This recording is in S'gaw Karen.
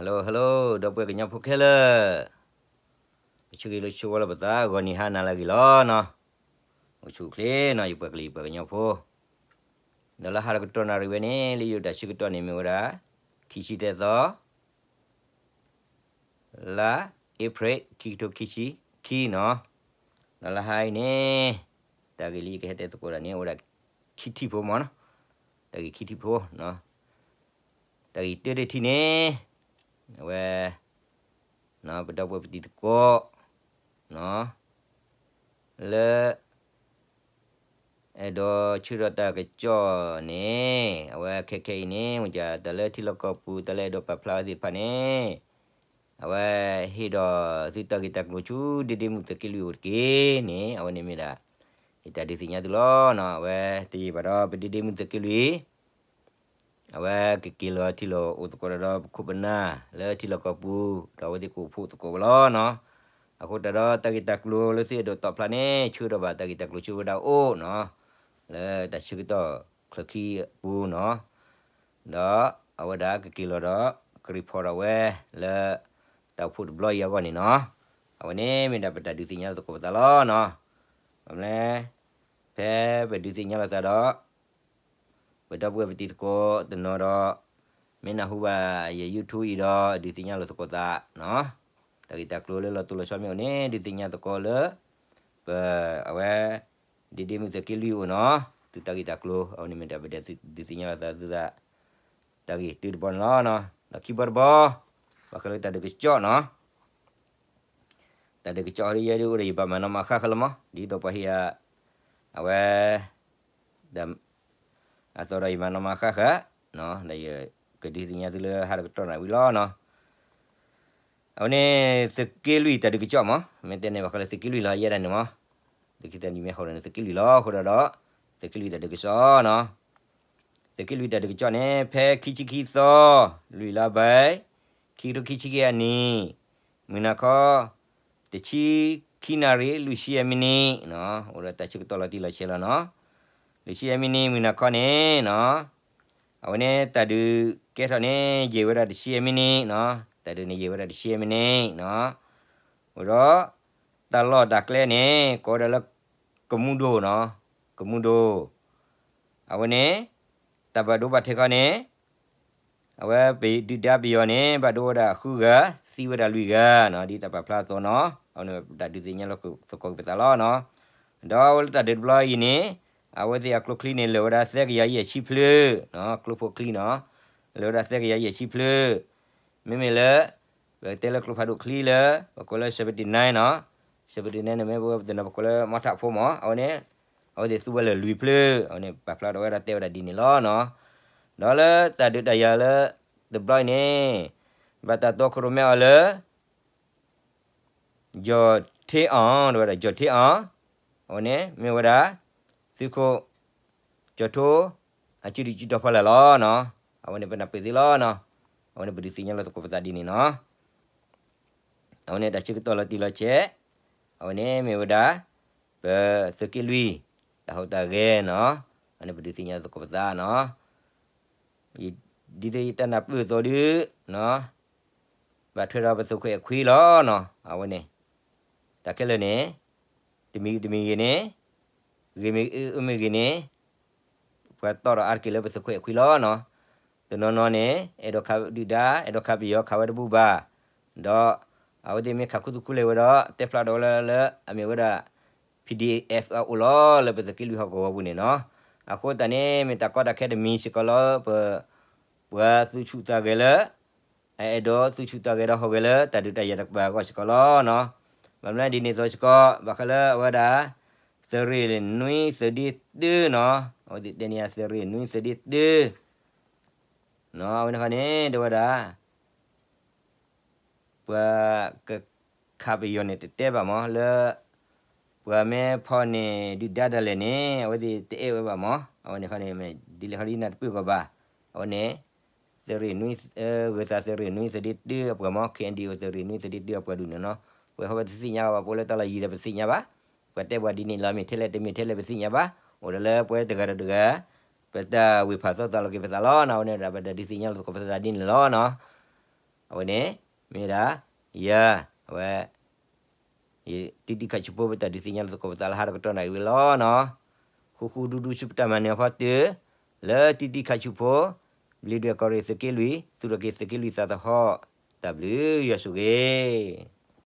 Hello hello ဒီပုၢ်ဝဲၢ်ကညီဖိခဲလၢာ်, ပဆၢဂ့ၤလၢဆၢဝါလၢပသး ဂီၤနံၤဟါနၤလၢအဂ့ၤလီၤနီၤ. အိၣ်ဆူၣ်အိၣ်ချ့နီၤ ယပှၤကလုာ်ယပှၤကညီဖိ, ဒီးလၢဟါတကတီၢ်နၣ်ရံၣ်ဝဲန့ၣ် လၢယိၤတၢ်ဆၢကတီၢ်န့ၣ်မ့ၢ်ဝဲဒၣ် ခံဆံသၢသီ လါအ့ဖြ့ၣ် ခံကထိခံဆံခံနီၤ. ဒီးလၢဟါအံၤန့ၣ် တၢ်ဂ့ၢ်လၢယကဟဲတဲသကိးတၢ်န့ၣ် အိၣ်ဝဲဒၣ်ခံထံၣ်ဖိမ့ၢ်နီၤ, တၢ်ဂ့ၢ်ခံထံၣ်ဖိနီၤ. တၢ်ဂ့ၢ်တၢတထံၣ်န့ၣ် အဝဲ ပဒီပုၢ်ဝဲၢ်ပတံၤသကိး လၢ အဲၣ်ဒိးဆၢထၢၣ်တၢ်ကစီၣ်န့ၣ် အဝဲခဲခဲအံၤန့ၣ် မ့ၢ်တၢ်လၢထံလီၢ်ကီၢ်ပူၤ တၢ်လၢအဲၣ်ဒိးပာ်ဖျါဝဲသ့ၣ်တဖၣ်န့ၣ် အဝဲဟ့ၣ်ဒီးသုတၢ်ဂ့ၢ်တၢ်ကျိၤဆူ ဒ့ဒ့မုၣ်သုးက့လွံၢ်အိၣ်တက့ၢ်န့ၣ် အဝဲန့ၣ်မ့ၢ်ဒၣ် ယတၢ်ဒုးသ့ၣ်ညါသုလီၤနီၤ. အဝဲတယံာ်ဘၣ်ဒီး ပဒ့ဒ့မုၣ်သုးက့လွံၢ် အဝဲကက့ၤလီၤထံလီၤအိၣ်သကိးဒီးပခိၣ်ပနၢ်လၢထံလီၢ်ကီၢ်ပူၤ ဒီးအဝဲသ့ၣ်ကအိၣ်ဖှိၣ်သကိးဝဲလီၤနီၤ. အဃိသတးဒီးတၢ်ဂ့ၢ်တၢ်ကျိၤလၢသုအဲၣ်ဒိးတီၣ်ဖျါန့ၣ် ဆၢကတီၢ်ဘၣ်တၢ်ဂ့ၢ်တၢ်ကျိၤဆၢဝဲဒၣ်အိၣ်နီၤ, လၢတၢ်ဆၢကတီၢ်ချၢခံအပူၤနီၤ. ဒီးအဝဲဒၣ်ကက့ၤလီၤဒီး ကရံၣ်ဖီၣ်ဒီးဝဲလၢ တၢ်အိၣ်ဖှိၣ်တဘျီအံၤအဂီၢ်န့ၣ်နီၤ. အဝဲန့ၣ်မ့ၢ်ဒၣ်ပတၢ်ဒုးသ့ၣ်ညါလီၤသကိးပသးလီၤနီၤ. ဘၣ်မနုၤလဲၣ် ဖဲပဒုးသ့ၣ်ညါလီၤသးဒီး ပဒီပုၢ်ဝဲၢ်ပတံၤသကိးတနီၤဒီး မ့ၢ်နၢ်ဟူဘၣ်ယ YouTube အံၤဒီး ဒုးသ့ၣ်ညါလီၤသကိးသးနီၤ. တၢ်ဂ့ၢ်တၢ်ကျိၤလၢလီၤတိၢ်လီၤဆီမ့ၢ်အိၣ်န့ၣ် ဒုးသ့ၣ်ညါသကိးလၢ ပ အဝဲ ဒ့ဒ့မုၣ်သုးက့လွံၢ်အိၣ်နီၤ. သုတၢ်ဂ့ၢ်တၢ်ကျိၤ အဝဲန့ၣ်မ့ၢ်ဒၣ်ပဒုးသ့ၣ်ညါလီၤသးသုသး တၢ်ဂ့ၢ်တုၤတဘီန့ၣ်လီၤ. ဒီးခံဘီတဘီ ဘၣ်ဃးလၢတၢ်ဒုးကစီၣ်နီၤ. တၢ်ဒုးကစီၣ်ဟီဒ်ယဲဒ်အိၣ်ဒီးယဘၣ်မၤနီၣ်မၤဃၣ်ဃၢလီၤမး ဒ်သိးပှၤဟ့ၣ်ယၤ အဝဲ အသိးဒီးယမၤနီၣ်မၤဃၣ်ဃၢ ဒီးယကဒုးသ့ၣ်ညါသုလၢဟါတကတီၢ်နၣ်ဝံၤလီၤနီၤ. အဝဲန့ၣ် သုးက့လွံၢ်တၢ်ဒုးကစီၣ်မး မ့ၢ်တဲန့ၣ် ဘၣ်ဃးလၢသုးက့လွံၢ်လီၤ ယဲဒၣ်န့ၣ်မး သုးက့တၢ်နံၣ်မ့ၢ်ဟီၣ်ဒီးန့ၣ် သုးက့လွံၢ်လီၤ အဃိဒီး သုးက့လွံၢ်တၢ်ဒုးကစီၣ်နီၤ. သုးက့လွံၢ်တၢ်ဒုးကစီၣ်န့ၣ် ဖဲခံဆံခံသီ လွံၢ်လါဘဲ ခံကထိခံဆံခံအနံၣ် မုၢ်နၤခီ တဆံခံနၣ်ရံၣ် လွံၢ်ဆံယဲၢ်မံးနံးနီၤ, အိၣ်ဒီးတၢ်ဆၢကတီၢ်လီၤတံၢ်လီၤဆဲးလီၤနီၤ. လွံၢ်ဆံယဲၢ်မံးနံး မုၢ်နၤခီန့ၣ်နီၤ, အဝဲန့ၣ်တၢ်ဒုးကဲထီၣ်န့ၣ် ယံာ်ဝဲဒၣ်တဆံယဲၢ်မံးနံးနီၤ, တၢ်ဒုးန့ၣ်ယံာ်ဝဲဒၣ်တဆံယဲၢ်မံးနံးနီၤ. အိၣ်ဒီး တၢ်လီၢ်တၢ်ကျဲန့ၣ် ကိးဝဲဒၣ်လၢ ကမူဒိၣ်နီၤ, ကမူဒိၣ် အဝဲန့ၣ် တၢ်ဘၣ်ဒိဘၣ်ထံးခီန့ၣ် အဝဲပဒုၣ်ဒါပယီၤန့ၣ် ဘၣ်ဒိဝဲဒၣ်ဃုဂၤ, သံဝဲဒၣ်လွံၢ်ဂၤနီၤ, ဒ်တၢ်ပာ်ဖျါအသိးနီၤ, အဝဲန့ၣ်ပတၢ်ဒုးသ့ၣ်ညါလီၤသကိးပသးလီၤနီၤ. ဒီးအဝဲလၢတၢ်ဒုးတဘျီအံၤန့ၣ် အဝဲသ့ၣ်အကျိချံန့ၣ် လၢာ်ဝဲဒၣ်သၢကယၤယဲၢ်ဆံဖျၢၣ်နီၤ, ကျိဖိချံနီၤ, လၢာ်ဝဲဒၣ်သၢကယၤယဲၢ်ဆံဖျၢၣ်, မ့မ့ၢ်လၢ ပတဲလၢကျိဖးဒိၣ်ချံလၢ ပကိးလၢ seventy nineနီၤ, seventy nineန့ၣ်မ့ၢ်ပဝဲပတနီၤပကိးလၢ မီထးဖိမး အဝဲန့ၣ် အဝဲသ့ၣ်သူဝဲလၢာ်လွံၢ်ဖျၢၣ်, အဝဲန့ၣ် ပာ်ဖျါထီၣ်ဝဲဒၣ်တဲဝဲဒၣ်ဒ်န့ၣ်လီၤနီၤ. ဒီးလၢတၢ်ဒုးတၢ်ယၤလၢ တဘျီအံၤန့ၣ် ဘၣ်တၢ်တီခိၣ်ရိၣ်မဲအီၤလၢ ကၠီၣ်ထ့အီၣ်, တဲဝဲဒၣ်ကၠီၣ်ထ့အီၣ်, အဝဲန့ၣ်မ့ၢ်ဝဲဒၣ် သုးခိၣ် ကၠီၣ်ထိ အစုဒုၣ်စုတီၤဖီလာ်လီၤနီၤ. အဝဲန့ၣ်ပနၢ်ပၢၢ်သ့လီၤနီၤ. အဝဲန့ၣ်ပဒုးသ့ၣ်ညါလီၤသကိးပသးဒ်န့ၣ်နီၤ. အဝဲန့ၣ်တၢ်ဆၢကတီၢ်လီၤတံၢ်လီၤဆဲး, အဝဲန့ၣ်မ့ၢ်ဝဲဒၣ် ပသုးက့လွံၢ် တၢ်ဟူးတၢ်ဂဲၤနီၤ. အဝဲန့ၣ်ပဒုးသ့ၣ်ညါလီၤသကိးပသးနီၤ. ဒ်သိးယတၢ်နၢ်ပၢၢ်အသိးဒုး ဘၣ်ထွဲဒီးပသုးခိၣ်အဲၣ်ခွံလီၤနီၤ. အဝဲန့ၣ် တၢ်ခဲလၢာ်န့ၣ် တမံၤဂ့ၤတမံၤဂ့ၤန့ၣ် ဂ့ၤမ့ၢ်ဂ့ၤအၢမ့ၢ်ဂ့ၤန့ၣ် ပှၤတီၣ်ထီၣ်အါတက့ၢ်လၢပသုးခိၣ်အဲၣ်ခွံလီၤနီၤ. တနီၤနီၤန့ၣ် အဲၣ်ဒိးခးဒုၣ်ဒါ အဲၣ်ဒိးခးပယီၤခးဝဲတဘူၣ်ဘၣ်. ဒီးအဝဲသ့ၣ်မ့ၢ်ခးခူသူၣ်ခူလ့ၣ်ဝဲဒီး တဲဖျါထီၣ်ဝဲလၢ လၢအမ့ၢ်ဝဲဒၣ် PDF အအိၣ်လီၤ လၢပသုးက့လွံၢ်ဟီၣ်ကဝီၤပူၤန့ၣ်နီၤ. အဃိသတးန့ၣ် မ့ၢ်တၢ်ကီတၢ်ခဲတမံၤစ့ၢ်ကီးလီၤ ပ ပှၤသူၣ်ဆူၣ်သးဂဲၤလၢ အအဲၣ်ဒိးသူၣ်ဆူၣ်သးဂဲၤဒီးဟီၣ်ဂဲၤလၢတၢ်ဒုးတၢ်ယၤတကပၤအဂီၢ်စ့ၢ်ကီးလီၤနီၤ. ဘၣ်မနုၤဒ်န့ၣ်အသိးစ့ၢ်ကီး ဘၣ်ဃးလၢအဝဲဒၣ် သုးရ့ၣ်နွံသုးဒ့တၢနီၤ, အဝဲသ့ၣ်တဲန့ၢ်ယၤသုးရ့ၣ်နွံသုးဒ့တၢ နီၤ, အဝဲန့ၣ်ခီန့ၣ် တဲဝဲဒၣ် ပှၤကခးပယီၤန့ၣ်တတဲဘၣ်မး လၢ ပှၤမ့ၢ်ဖီၣ်န့ၢ်ဒုၣ်ဒါဒၣ်လဲာ်န့ၣ် အဝဲသ့ၣ်တအဲၣ်ဝဲဘၣ်မး, အဝဲန့ၣ်ခီန့ၣ် ဒ်လဲၣ်ခီဒ်နၢ်တပၢၢ်ကီးဘၣ်, အဝဲန့ၣ် သုးရ့ၣ်နွံ ဂၢၤသးသုးရ့ၣ်နွံသုးဒ့တၢအပှၤမး KNDO သုးရ့ၣ်နွံသုးဒ့တၢအပှၤဒုးန့ၣ်နီၤ, ပှၤဟီၣ်ဝဲတသ့ၣ်ညါဘၣ် ပအိၣ်လၢတၢ်လီၢ်ယံၤဒီးပသ့ၣ်ညါဘၣ်, ပှၤတဲပှၤဒ်န့ၣ်လီၤ မ့ၢ်ထဲလဲၣ်တမ့ၢ်ထဲလဲၣ်ပသ့ၣ်ညါဘၣ်, အိၣ်ဒီးလၢပှၤတဂၤဒီးတဂၤ ပတၢ်ဝ့ၢ်ဖးသီသးလီၤက့ၤပသးလီၤနီၤ, အဝဲန့ၣ်ဒၣ်ပတၢ်ဒုးသ့ၣ်ညါလီၤသကိးပသးဒ်န့ၣ်လီၤနီၤ. အဝဲန့ၣ် မ့ၢ်ဒၣ် ယၤ အဝဲ ယတံတံခးဆူဖိ ပတၢ်ဒုးသ့ၣ်ညါလိာ်သကိးပသးလၢဟါတကတီၢ်နၣ်ရံၣ်ဝဲလီၤနီၤ. ဃူဃူဒူဒူဆူပတၢ်မၤနၢၤအဖီတၢၢ် လၢတံတံခးဆူဖိ ဘျံးဒွဲၣ်ကီၢ်ရ့ၣ်သုးက့လွံၢ် သူၣ်ထီၣ်က့ၤသုးက့လွံၢ်သးသဟီၣ် တၢ်ဘျုးယွၤဆိၣ်ဂ့ၤ